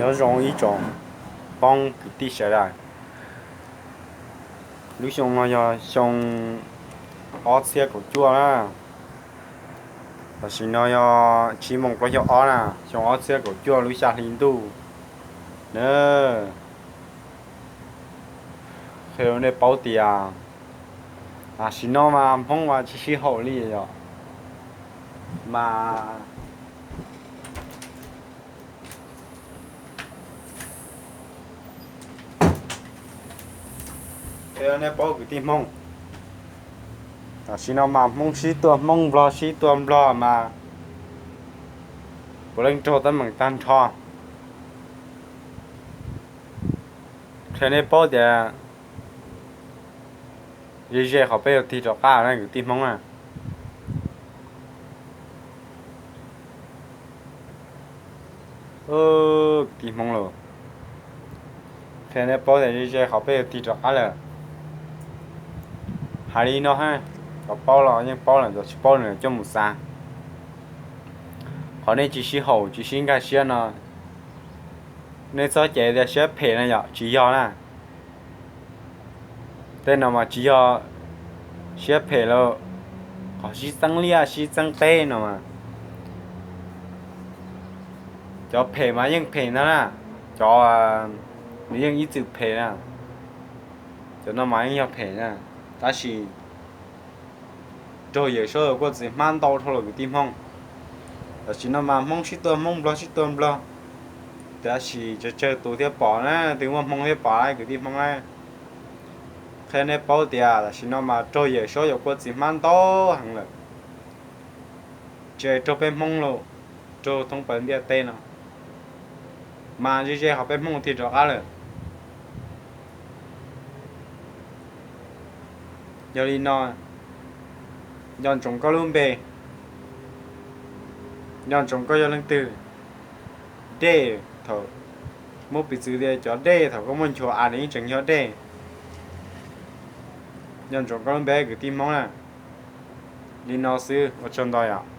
Nyob zoo ib tsoom phooj kwv tij sawv daws. Lub xyoo no yog xyoo ob txhiab kaum cuaj na. Tam sim no yog tsib moos plaub caug ob na, xyoo ob txhiab kaum cuaj lub xya hli ntuj na. Qhia rau nej paub tias tam sim no mas Hmoob mas tsis sib haum li yom. Mas qhia rau nej paub kwv tij Hmoob, tam sim no mas Hmoob sib tua Hmoob, Nplog sib tua Nplog mas puav leej raug teeb meem tag nrho. Qhia nej paub tias ze ze qhov peb yuav tig rov qab na kwv tij Hmoob na. Kwv tij Hmoob los, qhia nej paub tias ze ze qhov peb yuav tig rov qab lawm. Hais li no, cov paub los yeej paub lawm, cov tsis paub nws coj mus xav. Qhov nej tsis sib haum tsis sib nkag siab no, nej txhob cem tias siab phem no yom, tsis yog na. Tej no mas tsis yog siab phem lawm, qhov sib txeeb liaj sib txeeb teb no mas, cov phem mas yeej phem ntag na, cov nws yeej ib txwm phem na, cov no mas yeej yog phem na, tab sis raug Yawm Saub Yawg Kuaj Txiv hmab ntau dhau lawm kwv tij Hmoob. Tam sim no mas Hmoob sib tua Hmoob, Nplog sib tua Nplog, tab sis tsawg tsawg tus thiaj pom na, twb muaj hmoo thiaj pom na kwv tij Hmoob na. Qhia nej paub tias tam sim no mas raug Yawm Saub Yawg Kuaj Txiv hmab ntau heev lawm, tsis raug peb Hmoob los, raug thoob plaws ntiaj teb no, mas ze ze qhov peb Hmoob tig rov qab lawm. Yog li no, nco ntsoov koj lub npe, nco ntsoov koj yog leej twg. Dej, thaum muab piv txwv tias cov dej thaum koj muaj nchuav av nws yeej tseem yog dej. Nco ntsoov koj lub npe kwv tij Hmoob na. Li no xwb, ua tsaug ntau yom.